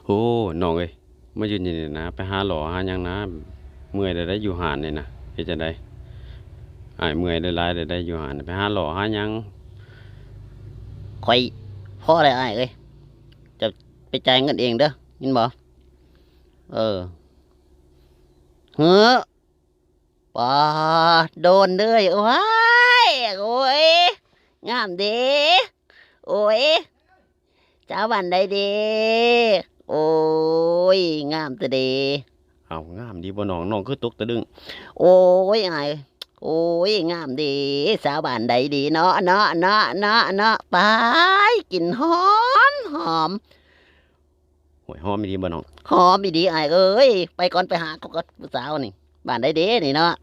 ໂອ້ ນ້ອງເອີຍ ມາຢູ່ນີ້ນະ ໄປຫາຫຼໍ່ຫາຫຍັງນະ ເມື່ອຍແລ້ວໄດ໋ຢູ່ຮ້ານນີ້ນະ. ເຮັດຈັ່ງໃດ ອ້າຍເມື່ອຍຫຼາຍໆແລ້ວໄດ໋ຢູ່ຮ້ານ ໄປຫາຫຼໍ່ຫາຫຍັງ. ຂ້ອຍພໍແລ້ວອ້າຍເອີຍ ເຈົ້າໄປຈ່າຍເງິນເອງເດີ້ ຍິນບໍ່? ເອີ ເຮີ ປາ ໂດນເດີ ໂອ້ຍ ໂອ້ຍ ງາມເດ ໂອ້ຍ ສາວບ້ານໃດເດ ໂອ້ຍ ງາມແທ້ເດ. ເອົ້າ ງາມດີບໍ່ນ້ອງ ນ້ອງຄືຕົກຕະລຶງ. ໂອ້ຍ ອ້າຍ ໂອ້ຍ ງາມເດ ສາວບ້ານໃດເດ ເນາະ ເນາະ ເນາະ ເນາະ ເນາະ ປາຍ ກິ່ນຫອມ ຫອມ. ໂອ້ຍ ຫອມອີ່ຫຼີບໍ່ນ້ອງ? ຫອມອີ່ຫຼີອ້າຍເອີຍ ໄປກ່ອນ ໄປຫາເຂົາກ່ອນ ຜູ້ສາວນີ້ ບ້ານໃດເດນີ້ເນາະ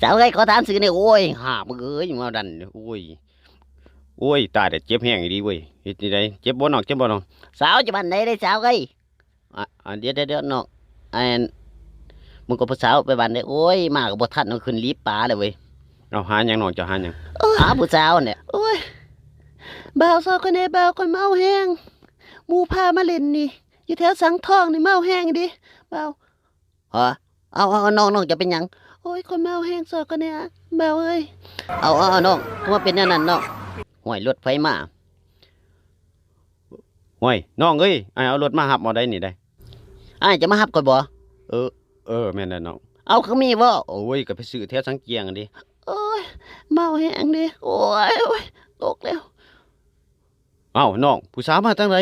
ສາວເອີຍ ຂໍຖາມຊື່ແດ່. ໂອ້ຍ ຫາບເອີຍ ມາດັນ ໂອ້ຍ ໂອ້ຍ ຕາຍແລ້ວ ເຈັບແຮງອີ່ຫຼີເວີຍ. ເຮັດຈັ່ງໃດ ເຈັບບໍ່ນ້ອງ ເຈັບບໍ່ນ້ອງ? ສາວຢູ່ບ້ານໃດເດສາວເອີຍ? ອ່າ ອ່າ ດຽວໆໆ ນ້ອງ ອັນ ມຶງກັບຜູ້ສາວໄປບ້ານໃດ? ໂອ້ຍ ມາກໍບໍ່ທັນ ເອົາຂຶ້ນລີບປາແລ້ວເວີຍ. ເອົາ ຫາຫຍັງນ້ອງ ເຈົ້າຫາຫຍັງ? ໂອ້ຍ ຫາຜູ້ສາວຫັ້ນແຫຼະ. ໂອ້ຍ ບ່າວ ຊ່ອຍຂ້ອຍແດ່ບ່າວ ຂ້ອຍເມົາແຮງ ໝູ່ພາມາຫຼິ້ນນີ້ ຢູ່ແຖວສັງທອງນີ້ ເມົາແຮງເດບ່າວ. ຮະ ເອົາ ເອົາ ເອົາ ນ້ອງ ນ້ອງຈະເປັນຫຍັງ? ໂອ້ຍ ຂ້ອຍເມົາແຮງ ຊ່ອຍຂ້ອຍແດ່ບ່າວເອີຍ. ເອົາ ເອົາ ເອົາ ນ້ອງ ຄືມາເປັນແນວນັ້ນນ້ອງ? ຫ້ວຍ ລົດໃຜມາ? ຫ້ວຍ ນ້ອງເອີຍ ອ້າຍເອົາລົດມາຮັບເອົາໄດ໋ນີ້ໄດ໋. ອ້າຍຈະມາຮັບຂ້ອຍບໍ່? ເອີ ເອີ ແມ່ນແລ້ວນ້ອງ. ເອົາ ຄືມີບໍ່? ໂອ້ຍ ກໍໄປຊື້ແຖວສັງຈຽງຫັ້ນເດ. ໂອ້ຍ ເມົາແຮງເດ ໂອ້ຍ ໂອ້ຍ ຕົກແລ້ວ. ເອົ້າ ນ້ອງ ຜູ້ສາວມາທາງໃດ?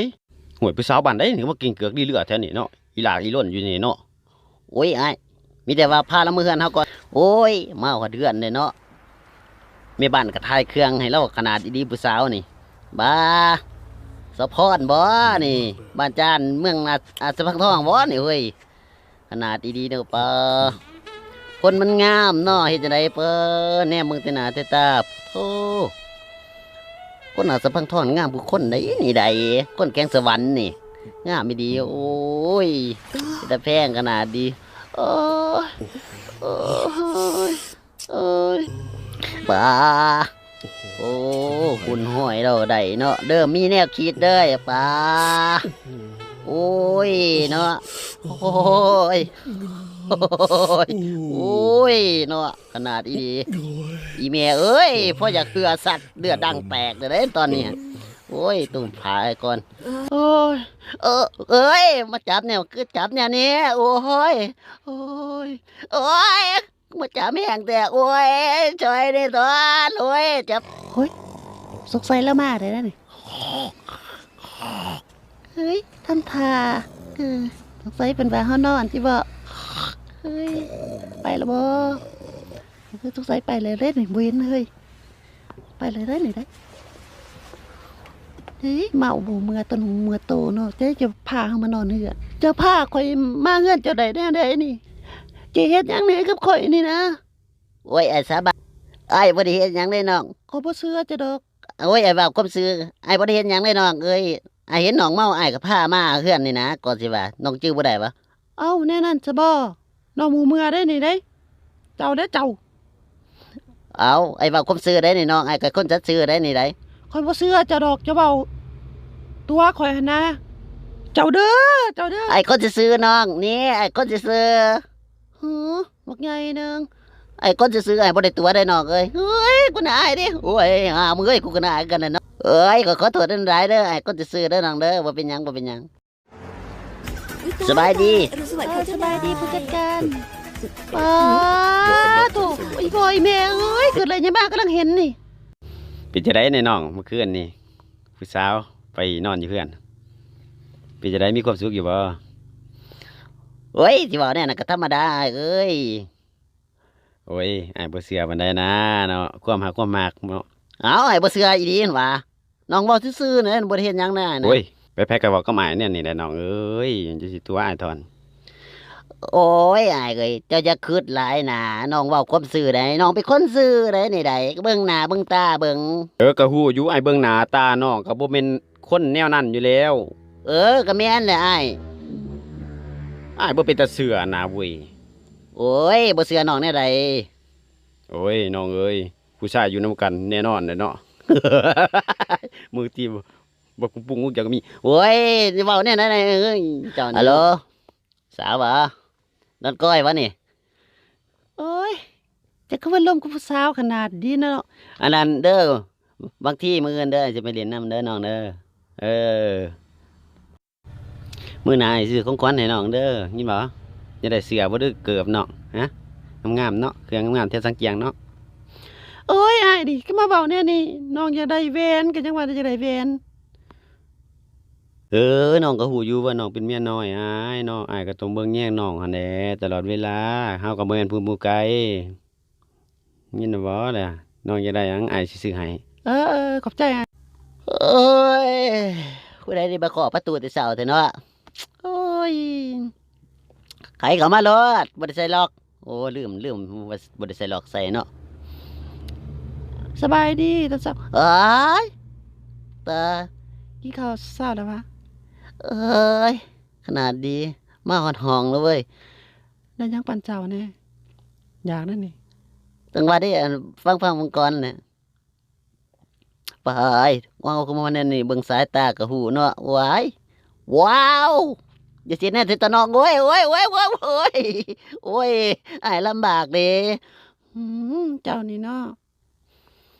ໂອ້ຍ ຜູ້ສາວບ້ານໃດນີ້ ມາກິນເກືອກລີເລືອແຖວນີ້ເນາະ ອີຫຼາກອີຫຼົ່ນຢູ່ນີ້ເນາະ. ໂອ້ຍ ອ້າຍ ມີແຕ່ວ່າພາລາວເມືອເຮືອນເຮົາກ່ອນ. ໂອ້ຍ ມາຮອດເຮືອນເດ້ເນາະ ແມ່ບ້ານກໍຖ່າຍເຄື່ອງໃຫ້ລາວຂະໜາດອີ່ຫຼີ ຜູ້ສາວນີ້. ບາ ສາວພອນບໍນີ້ ບ້ານຈານ ເມືອງອາ ອາດສະພັງທອງບໍນີ້ເຮີ້ຍ. ຂະໜາດອີ່ຫຼີເນາະ ປາ ຄົນມັນງາມເນາະ ເຮັດຈັ່ງໃດ ປາ ແນມເບິ່ງແຕ່ໜ້າແຕ່ຕາ ໂອ້ ຄົນອາດສະພັງທອງງາມຄືຄົນໃດນີ້ໃດ ຄົນແຂວງສະຫວັນນີ້ ງາມອີ່ຫຼີ. ໂອ້ຍ ເປັນຕາແພງຂະໜາດດີ ໂອ້ຍ ໂອ້ຍ ໂອ້ຍ ປາ ໂອ້ ຮຸ່ນຫ້ອຍລາວໄດ້ເນາະ ເລີ່ມມີແນວຄິດເດີ ປາ ໂອ້ຍເນາະ ໂອ້ຍ ໂອ້ຍ ໂອ້ຍເນາະ ຂະໜາດອີ່ຫຼີ. ອີ່ແມ່ເອີຍ ພໍຢາກເຫື່ອສັດ ເລືອດດັງແຕກເລີຍເດ້ຕອນນີ້. ໂອ້ຍ ຕຸ້ມຜ້າກ່ອນ ໂອ້ຍ ເອີ ເອີຍ ມາຈັບແນວ ຄືຈັບແນວນີ້ ໂອ້ຍ ໂອ້ຍ ໂອ້ຍ. ມາຈັບແຮງແທ້ ໂອ້ຍ ຊ່ອຍແດ່ຕອນ ໂອ້ຍ ຈັບ ໂອ້ຍ ສົງໄສລາວມາແລ້ວນີ້ ເຮີ້ຍ ທຳທ່າ ເອີ ສົງໄສເພິ່ນວ່າເຮົານອນຕິບໍ ເຮີ້ຍ ໄປແລ້ວບໍ ສົງໄສໄປແລ້ວເດ້ນີ້ ບໍ່ເຫັນເຮີ້ຍ. ໄປເລີຍເດີນີ້ເດ້ ເອີຍ ເມົາບໍ່ເມືອຕົນເມືອໂຕເນາະ ເຈົ້າຈະພາເຮົາມານອນເຮືອນ ເຈົ້າພາຂ້ອຍມາເຮືອນເຈົ້າໄດ້ແນວໃດນີ້ ເຈົ້າເຮັດຫຍັງແດ່ກັບຂ້ອຍນີ້ນະ? ໂອ້ຍ ອ້າຍສາບານ ອ້າຍບໍ່ໄດ້ເຮັດຫຍັງເດ້ນ້ອງ ຂ້ອຍບໍ່ເຊື່ອເຈົ້າດອກ. ໂອ້ຍ ອ້າຍເວົ້າຄວາມຊື່ ອ້າຍບໍ່ໄດ້ເຮັດຫຍັງເດ້ນ້ອງເອີຍ ອ້າຍເຫັນນ້ອງເມົາ ອ້າຍກໍພາມາເຮືອນນີ້ນະ ກໍຊິວ່າ ນ້ອງຈື່ບໍ່ໄດ້ຫວາ? ເອົ້າ ແນວນັ້ນຊະບໍ ນ້ອງໝູເມືອເດ້ນີ້ເດ້ ເຈົ້າເດ້ເຈົ້າ. ເອົ້າ ອ້າຍເວົ້າຄວາມຊື່ເດ້ນີ້ນ້ອງ ອ້າຍກໍຄົນສັດຊື່ເດ້ນີ້ໃດ. ຂ້ອຍບໍ່ເຊື່ອເຈົ້າດອກ ເຈົ້າເວົ້າຕົວະຂ້ອຍຫັ້ນນະ ເຈົ້າເດີ ເຈົ້າເດີ. ອ້າຍຄົນຊື່ໆນ້ອງ ນີ້ອ້າຍຄົນຊື່ໆ. ຫື ບັກໃຫຍ່ໜຶ່ງ ອ້າຍຄົນຊື່ໆ ອ້າຍບໍ່ໄດ້ຕົວະເດ້ນ້ອງເອີຍ. ເຮີ້ຍ ກູໜ້າອາຍເດ້ ໂອ້ຍ ຫາມຶງເອີຍ ກູກໍໜ້າອາຍຄືກັນແຫຼະເນາະ. ເອີຍ ຂໍ ຂໍໂທດຫຼາຍໆເດີ ອ້າຍຄົນຊື່ໆເດີນ້ອງເດີ ບໍ່ເປັນຫຍັງ ບໍ່ເປັນຫຍັງ. ສະບາຍດີ ເອີ ສະບາຍດີຜູ້ຈັດການ. ປາໂທ້ ອີ່ພໍ່ອີ່ແມ່ເອີຍ ເກີດເລື່ອງຫຍັງມາກຳລັງເຫັນນີ້. ເປັນຈັ່ງໃດແດ່ນ້ອງ ມື້ຄືນນີ້ ຜູ້ສາວໄປນອນຢູ່ເຮືອນ ເປັນຈັ່ງໃດ ມີຄວາມສຸກຢູ່ບໍ່? ໂອ້ຍ ຊິເວົ້າແນວນັ້ນກໍທຳມະດາອ້າຍເອີຍ. ໂອ້ຍ ອ້າຍບໍ່ເຊື່ອປານໃດນາເນາະ ຄວາມຮັກຄວາມມັກເນາະ. ເອົ້າ ອ້າຍບໍ່ເຊື່ອອີ່ຫຼີຫັ້ນຫວາ? ນ້ອງເວົ້າຊື່ໆນະ ບໍ່ໄດ້ເຮັດຫຍັງນະ. ໂອ້ຍ ໃຜໆກໍເວົ້າກັບອ້າຍແນວນີ້ແຫຼະນ້ອງເອີຍ ເຈົ້າຊິຕົວະອ້າຍຖອນ. ໂອ້ຍ ອ້າຍເອີຍ ເຈົ້າຢ່າຄຶດຫຼາຍນາ ນ້ອງເວົ້າຄວາມຊື່ໃດ໋ ນ້ອງເປັນຄົນຊື່ໃດ໋ນີ້ໃດ໋ ເບິ່ງໜ້າເບິ່ງຕາເບິ່ງ. ເອີ ກໍຮູ້ຢູ່ ອ້າຍເບິ່ງໜ້າຕານ້ອງກໍບໍ່ແມ່ນຄົນແນວນັ້ນຢູ່ແລ້ວ. ເອີ ກໍແມ່ນແຫຼະອ້າຍ. ອ້າຍບໍ່ເປັນຕາເຊື່ອນາເວີຍ. ໂອ້ຍ ບໍ່ເຊື່ອນ້ອງແນວໃດ? ໂອ້ຍ ນ້ອງເອີຍ ຜູ້ຊາຍຢູ່ນຳກັນແນ່ນອນແຫຼະເນາະ. ມືຕີ ບໍ່ກຸປຸງອຸກຈັກກໍມີ. ໂອ້ຍ ຊິເວົ້າແນວນັ້ນເອີຍ ເຈົ້ານີ້. ຮັລໂຫຼ ສາວຫວາ? ນອນກ້ອຍຫວານີ້? ໂອ້ຍ ຈັກຄືວ່າລົມກັບຜູ້ສາວຂະໜາດນີ້ເນາະ. ອັນນັ້ນເດີ ບາງທີມື້ອື່ນເດີ ຊິໄປຫຼິ້ນນຳເດີນ້ອງເດີ. ເອີ ມື້ໜ້າອ້າຍຊື້ຂອງຂວັນໃຫ້ນ້ອງເດີ ຍິນບໍ່? ຢາກໄດ້ເສື້ອບໍ່ ຫຼືເກີບນ້ອງ? ຮະ ງາມໆເນາະ ເຄື່ອງງາມໆ ແຖວສັງກຽງເນາະ. ໂອ້ຍ ອ້າຍນີ້ກໍມາເວົ້າແນວນີ້ ນ້ອງຢາກໄດ້ແຫວນ ກໍຍັງວ່າຢາກໄດ້ແຫວນ. ເອີ ນ້ອງກໍຮູ້ຢູ່ວ່ານ້ອງເປັນເມຍນ້ອຍອ້າຍເນາະ ອ້າຍກໍຕ້ອງເບິ່ງແຍງນ້ອງຫັ້ນແຫຼະຕະຫຼອດເວລາ ເຮົາກໍບໍ່ແມ່ນຜູ້ຢູ່ໄກ. ຍິນບໍ່ລະ? ນ້ອງຢາກໄດ້ຫຍັງ ອ້າຍຊິຊື້ໃຫ້. ເອີໆ ຂອບໃຈອ້າຍ. ໂອ້ຍ ຜູ້ໃດໄດ້ມາເຄາະປະຕູແຕ່ເຊົ້າແທ້ເນາະ? ໂອ້ຍ ໄຂເຂົ້າມາໂລດ ບໍ່ໄດ້ໃສ່ລັອກ. ໂອ້ ລືມ ລືມວ່າບໍ່ໄດ້ໃສ່ລັອກໃສ່ເນາະ. ສະບາຍດີຕອນເຊົ້າ. ເອີຍ ຕາ ກິນເຂົ້າເຊົ້າແລ້ວຫວາ? ເອີຍ ຂະໜາດດີ ມາຮອດຫ້ອງແລ້ວເວີຍ. ໄດ້ຫຍັງປັນເຈົ້າແດ່? ຢາກນັ້ນນີ້. ຈັ່ງວ່າເດ້ ອັນ ຟັງ ຟັງເບິ່ງກ່ອນແຫຼະ. ປາຍ ວ້າວ ຄືມາແນວນີ້ ເບິ່ງສາຍຕາກໍຮູ້ເນາະ. ວ້າຍ ວ້າວ ຢ່າຊິແນວເທະຕະນ້ອງເອີຍ. ໂອ້ຍ ໂອ້ຍ ໂອ້ຍ ໂອ້ຍ ໂອ້ຍ ອ້າຍລຳບາກເດ້. ອືມ ເຈົ້ານີ້ເນາະ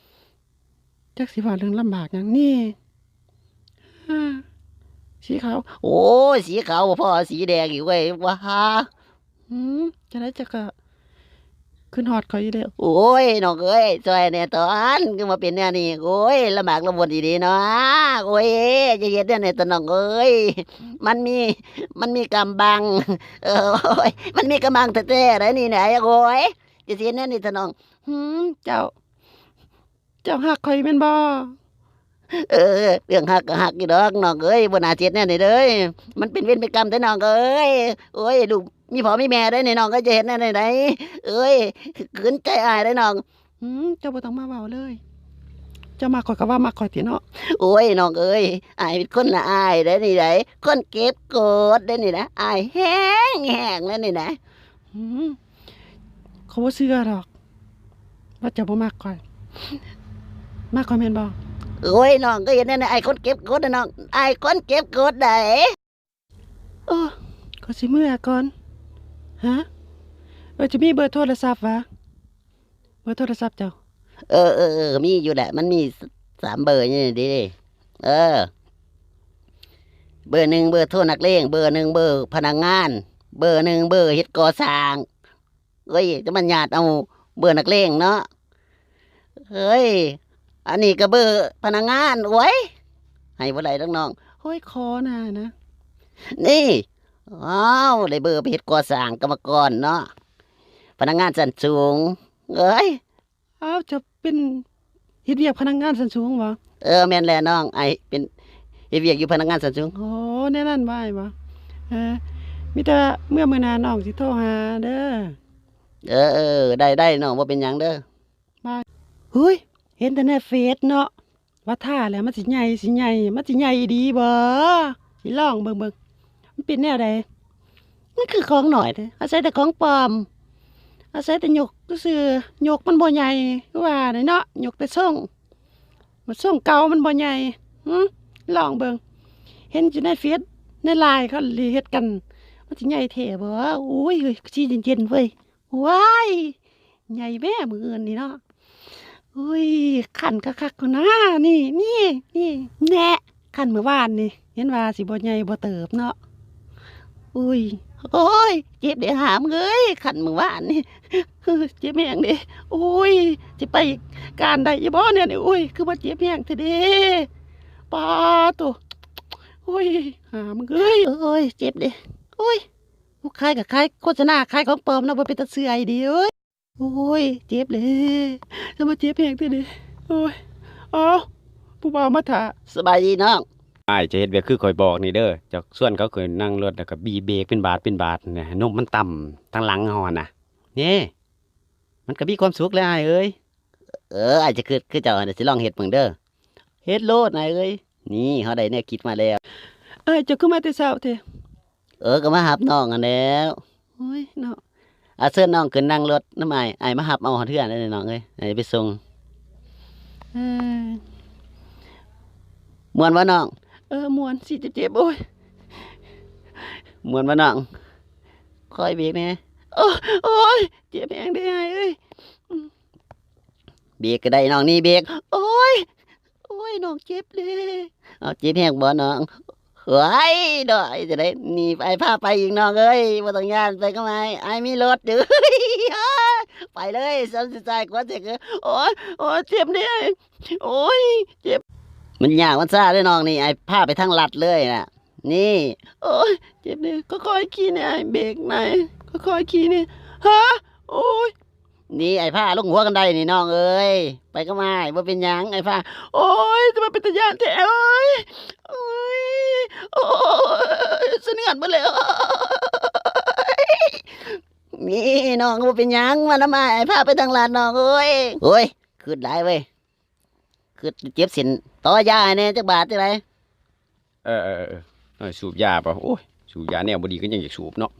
ຈັກຊິເວົ້າເລື່ອງລຳບາກຫຍັງນີ້. ຮາ ສີຂາວ ໂອ້ຍ ສີຂາວບໍ່ພໍ ເອົາສີແດງອີກເວີຍ. ວ້າ ອືມ ຈັ່ງໃດເຈົ້າກໍຄິດຮອດຂ້ອຍຢູ່ເດ້. ໂອ້ຍ ນ້ອງເອີຍ ຊ່ອຍແດ່ຕອນ ຄືມາເປັນແນວນີ້. ໂອ້ຍ ລຳບາກລຳບົນອີ່ຫຼີເນາະ. ໂອ້ຍ ຢ່າເຮັດແນວນີ້ຕອນນ້ອງເອີຍ ມັນມີ ມັນມີກຳບັງ. ໂອ້ຍ ມັນມີກຳບັງແທ້ໆໃດນີ້ນະ. ໂອ້ຍ ຢ່າຊິເຮັດແນວນີ້ຕອນນ້ອງ. ຫືມ ເຈົ້າ ເຈົ້າຮັກຂ້ອຍແມ່ນບໍ່? ເອີ ເລື່ອງຮັກກໍຮັກຢູ່ດອກນ້ອງເອີຍ ບໍ່ໜ້າເຮັດແນວນີ້ເດີ. ມັນເປັນເວນເປັນກຳເດ້ນ້ອງເອີຍ. ໂອ້ຍ ລູກມີພໍ່ມີແມ່ເດ້ນີ້ນ້ອງເອີຍ ຈະເຮັດແນວໃດ? ເອີຍ ຂືນໃຈອ້າຍເດ້ນ້ອງ. ຫືມ ເຈົ້າບໍ່ຕ້ອງມາເວົ້າເລີຍ ເຈົ້າມັກຂ້ອຍກໍວ່າມັກຂ້ອຍຕິເນາະ. ໂອ້ຍ ນ້ອງເອີຍ ອ້າຍເປັນຄົນລະອາຍເດ້ນີ້ໃດ ຄົນເກັບກົດເດ້ນີ້ນະ ອາຍແຮງໆເດ້ນີ້ນະ. ຫືມ ຂ້ອຍບໍ່ເຊື່ອດອກວ່າເຈົ້າບໍ່ມັກຂ້ອຍ. ມັກຂ້ອຍແມ່ນບໍ່? ໂອ້ຍ ນ້ອງກໍເຮັດແນວໃດ ອ້າຍຄົນເກັບກົດນະນ້ອງ ອ້າຍຄົນເກັບກົດໃດ. ໂອ້ ຂ້ອຍຊິເມືອກ່ອນ. ຮະ ເອີ ເຈົ້າມີເບີໂທລະສັບຫວາ? ເບີໂທລະສັບເຈົ້າ? ເອີໆ ມີຢູ່ແຫຼະ ມັນມີສາມເບີນີ້ເດ້. ເອີ ເບີໜຶ່ງເບີໂທນັກເລງ ເບີໜຶ່ງເບີພະນັກງານ ເບີໜຶ່ງເບີເຮັດກໍ່ສ້າງ. ເອີຍ ຈະມາຍາດເອົາເບີນັກເລງເນາະ. ເອີຍ ອັນນີ້ກໍເບີພະນັກງານ. ໂອ້ຍ ໃຫ້ບໍ່ໄດ້ດອກນ້ອງ. ໂອ້ຍ ຂໍນະນະ ນີ້ ອ້າວ ໄດ້ເບີໄປເຮັດກໍ່ສ້າງ ກຳມະກອນເນາະ ພະນັກງານຊັ້ນສູງ. ເອີຍ ອ້າວ ເຈົ້າເປັນເຮັດວຽກພະນັກງານຊັ້ນສູງບໍ? ເອີ ແມ່ນແຫຼະນ້ອງ ອ້າຍເປັນເຮັດວຽກຢູ່ພະນັກງານຊັ້ນສູງ. ໂອ້ ແນວນັ້ນບໍອ້າຍບໍ? ເອີ ມີແຕ່ເມື່ອມື້ໜ້ານ້ອງຊິໂທຫາເດີ. ເອີໆ ໄດ້ໆ ນ້ອງ ບໍ່ເປັນຫຍັງເດີ. ບາຍ. ຫຸຍ ເຫັນແຕ່ໃນເຟສເນາະ ວ່າທາແລ້ວມັນຊິໃຫຍ່ ຊິໃຫຍ່ ມັນຊິໃຫຍ່ອີ່ຫຼີບໍ? ຊິລອງເບິ່ງ ເບິ່ງ ມັນເປັນແນວໃດ? ມັນຄືຂອງໜ້ອຍເດ້ ອາໄສແຕ່ຂອງປອມ ອາໄສແຕ່ຍົກຊື່ໆ ຍົກມັນບໍ່ໃຫຍ່ ຄືວ່ານີ້ເນາະ ຍົກແຕ່ຊົງ ມັນຊົງເກົ່າມັນບໍ່ໃຫຍ່. ຫື ລອງເບິ່ງ ເຫັນຢູ່ໃນເຟສໃນລາຍເຂົາເລີຍເຮັດກັນ ມັນຊິໃຫຍ່ແທ້ບໍ່? ໂອ້ຍ ເຮີ້ຍ ຊິເຢັນໆເວີຍ. ວ້າຍ ໃຫຍ່ແມ້ມື້ອື່ນນີ້ເນາະ. ອຸ້ຍ ຄັນຄັກໆພຸ້ນນາ ນີ້ ນີ້ ນີ້ ແນະ ຄັນມື້ວານນີ້ ເຫັນວ່າຊິບໍ່ໃຫຍ່ບໍ່ເຕີບເນາະ. ອຸ້ຍ ໂອ້ຍ ເຈັບເດ້ຫາມເອີຍ ຄັນມື້ວານນີ້ ເຈັບແຮງເດ້. ໂອ້ຍ ຊິໄປການໄດ້ຢູ່ບໍ່ແນວນີ້? ໂອ້ຍ ຄືວ່າເຈັບແຮງແທ້ເດ້ ປາໂຕ. ໂອ້ຍ ຫາມເອີຍ ໂອ້ຍ ເຈັບເດ້. ໂອ້ຍ ຜູ້ຂາຍກໍຂາຍໂຄສະນາ ຂາຍຂອງປອມເນາະ ບໍ່ເປັນຕາເຊື່ອອີ່ຫຼີເອີຍ. ໂອ້ຍ ເຈັບເດ້ ຄືວ່າເຈັບແຮງແທ້ເດ້. ໂອ້ຍ ເອົ້າ ຜູ້ບ່າວມາຖ້າ. ສະບາຍດີນ້ອງ. ອ້າຍຈະເຮັດວຽກຄືຂ້ອຍບອກນີ້ເດີ ຈະຊວນເຂົາຂຶ້ນນັ່ງລົດ ແລ້ວກໍບີເບກເປັນບາດເປັນບາດ ໃຫ້ນົມມັນຕຳທາງຫຼັງເຮົາຫັ້ນນະ. ເນ່ ມັນກໍມີຄວາມສຸກແຫຼະອ້າຍເອີຍ. ເອີ ອ້າຍຈະຄຶດຄືເຈົ້າຫັ້ນ ຊິລອງເຮັດເບິ່ງເດີ. ເຮັດໂລດອ້າຍເອີຍ. ນີ້ ເຮົາໄດ້ແນວຄິດມາແລ້ວ. ອ້າຍ ເຈົ້າຄືມາແຕ່ເຊົ້າແທ້? ເອີ ກໍມາຮັບນ້ອງຫັ້ນແລ້ວ. ໂອ້ຍເນາະ. ອາ ເຊີນນ້ອງຂຶ້ນນັ່ງລົດນຳອ້າຍ ອ້າຍມາຮັບເອົາຮອດເຮືອນເດ້ນ້ອງເອີຍ ອ້າຍໄປສົ່ງ. ເອີ ມ່ວນບໍ່ນ້ອງ? ເອີ ມ່ວນ ຊິເຈັບໆ ໂອ້ຍ ມ່ວນບໍ່ນ້ອງ? ຄ່ອຍເບຣກແດ່. ໂອ້ ໂອ້ຍ ເຈັບແຮງເດ້ອ້າຍເອີຍ. ເບຣກກໍໄດ້ນ້ອງ ນີ້ເບຣກ. ໂອ້ຍ ໂອ້ຍ ນ້ອງເຈັບເດ້. ເອົາ ເຈັບແຮງບໍ່ນ້ອງ? ໂອ້ຍ ດອຍ ຈະໄດ້ ນີ້ ອ້າຍພາໄປອີກນ້ອງເອີຍ ບໍ່ຕ້ອງຢ້ານ ໄປກັບອ້າຍ ອ້າຍມີລົດຢູ່. ໄປເລີຍ ສ່ຳຊິຈ່າຍກວດເສກ. ໂອ້ຍ ໂອ້ຍ ເຈັບເດ້. ໂອ້ຍ ເຈັບ. ມັນຍາກມັນຊາເດ້ນ້ອງ ນີ້ ອ້າຍພາໄປທາງລັດເລີຍນະ ນີ້. ໂອ້ຍ ເຈັບເດ້. ຄ່ອຍໆຂີ່ແດ່ ອ້າຍ ເບຣກນະ ຄ່ອຍໆຂີ່ແດ່. ຮະ ໂອ້ຍ ນີ້ ອ້າຍພາລົງຫົວຄັນໄດນີ້ນ້ອງເອີຍ ໄປກັບອ້າຍ ບໍ່ເປັນຫຍັງ ອ້າຍພາ. ໂອ້ຍ ຈະມາເປັນຕາຢ້ານແທ້ ໂອ້ຍ ໂອ້ຍ ໂອ້ຍ ສະເໜືອນໝົດແລ້ວ. ນີ້ນ້ອງ ບໍ່ເປັນຫຍັງ ມານຳອ້າຍ ອ້າຍພາໄປທາງລັດນ້ອງເອີຍ. ໂອ້ຍ ຄຶດຫຼາຍເວີຍ ຄຶດເຈັບເສັ້ນ. ຕໍ່ຢາໃຫ້ແດ່ ຈັກບາດ ຈັ່ງໃດ? ເອີ ເອີ ເອີ ເອີ ສູບຢາບໍ່? ໂອ້ຍ ສູບຢາແນວບໍ່ດີກໍຍັງຢາກສູບເນາະ.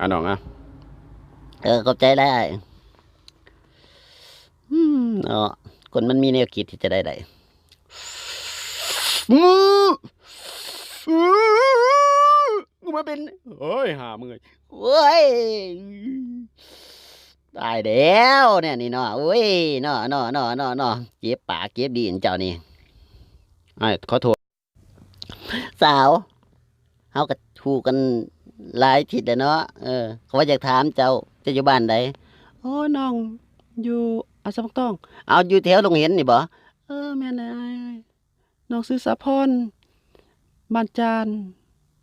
ອາ ນ້ອງອາ. ເອີ ຂອບໃຈຫຼາຍອ້າຍ. ອືມ ເນາະ ຄົນມັນມີແນວຄິດທີ່ຈະໄດ້ໄດ້. ອືມ ອືມ ກູມາເປັນ ໂອ້ຍ ຫາເມື່ອຍ ໂອ້ຍ ຕາຍແລ້ວແນວນີ້ເນາະ. ໂອ້ຍ ເນາະ ເນາະ ເນາະ ເນາະ ເນາະ ເຈັບປາກເຈັບຕີນເຈົ້ານີ້. ອ້າຍ ຂໍໂທດ. ສາວ ເຮົາກໍຮູ້ກັນຫຼາຍທິດແລ້ວເນາະ. ເອີ ເຂົາວ່າຢາກຖາມເຈົ້າ ເຈົ້າຢູ່ບ້ານໃດ? ໂອ້ ນ້ອງຢູ່ອາດສະພັງທອງ. ເອົາ ຢູ່ແຖວໂຮງຮຽນນີ້ບໍ? ເອີ ແມ່ນແຫຼະອ້າຍເອີຍ. ນ້ອງຊື່ສາພອນ ບ້ານຈານ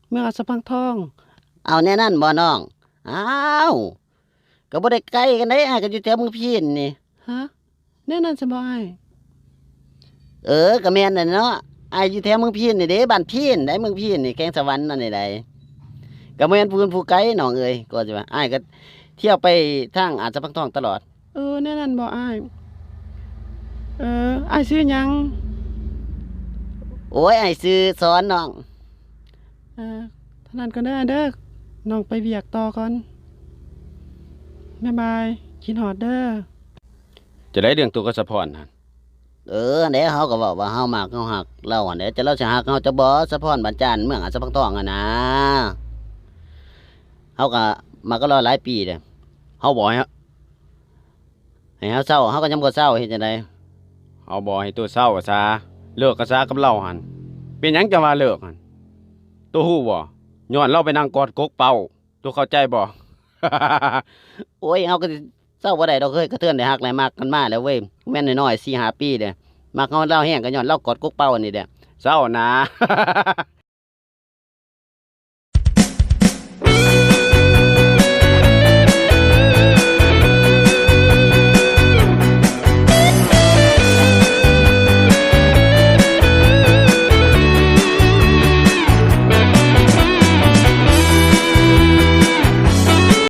ເມືອງອາດສະພັງທອງ. ເອົາ ແນວນັ້ນບໍນ້ອງ? ອ້າວ ກໍບໍ່ໄດ້ໄກກັນເດ້ ອ້າຍກໍຢູ່ແຖວເມືອງພີນນີ້. ຮະ ແນວນັ້ນຊັ້ນບໍອ້າຍ? ເອີ ກໍແມ່ນແຫຼະເນາະ ອ້າຍຢູ່ແຖວເມືອງພີນນີ້ເດ້ ບ້ານພີນໃດ ເມືອງພີນນີ້ ແຂວງສະຫວັນນັ້ນນີ້ໃດ. ກໍບໍ່ແມ່ນຜູ້ອື່ນຜູ້ໄກນ້ອງເອີຍ ກໍຊິວ່າ ອ້າຍກໍທ່ຽວໄປທາງອາດສະພັງທອງຕະຫຼອດ. ເອີ ແນວນັ້ນບໍອ້າຍ? ເອີ ອ້າຍຊື່ຫຍັງ? ໂອ້ຍ ອ້າຍຊື່ສອນນ້ອງ. ເອີ ເທົ່ານັ້ນກ່ອນເດີອ້າຍເດີ ນ້ອງໄປວຽກຕໍ່ກ່ອນ ບາຍບາຍ ຄິດຮອດເດີ. ຈະໄດ້ເລື່ອງໂຕກັບສາພອນຫັ້ນ? ເອີ ຫັ້ນແຫຼະ ເຮົາກໍເວົ້າວ່າເຮົາມັກເຮົາຮັກລາວຫັ້ນແຫຼະ ແຕ່ລາວຊິຮັກເຮົາຈະບໍ່? ສາພອນບ້ານຈານ ເມືອງອາດສະພັງທອງຫັ້ນນາ ເຮົາກໍມັກກັບລາວຫຼາຍປີແລ້ວ ເຮົາບອກໃຫ້ ໃຫ້ເຮົາເຊົາ ເຮົາກໍຍັງບໍ່ເຊົາ ເຮັດຈັ່ງໃດ? ເຮົາບອກໃຫ້ໂຕເຊົາຊາ ເລີກກັນຊາກັບລາວຫັ້ນ. ເປັນຫຍັງຈັ່ງວ່າເລີກຫັ້ນ? ໂຕຮູ້ບໍ່? ຍ້ອນລາວໄປນັ່ງກອດກົກເປົ້າ ໂຕເຂົ້າໃຈບໍ່? ໂອ້ຍ ເຮົາກໍເຊົາບໍ່ໄດ້ດອກເຮີ້ຍ ກະເທີນໄດ້ຮັກໄດ້ມັກກັນມາແລ້ວເວີຍ ແມ່ນນ້ອຍໆ ສີ່ຫ້າປີເດ້ ມັກເຮົາລາວແຮງກໍຍ້ອນລາວກອດກົກເປົ້ານີ້ແຫຼະ ເຊົານາ.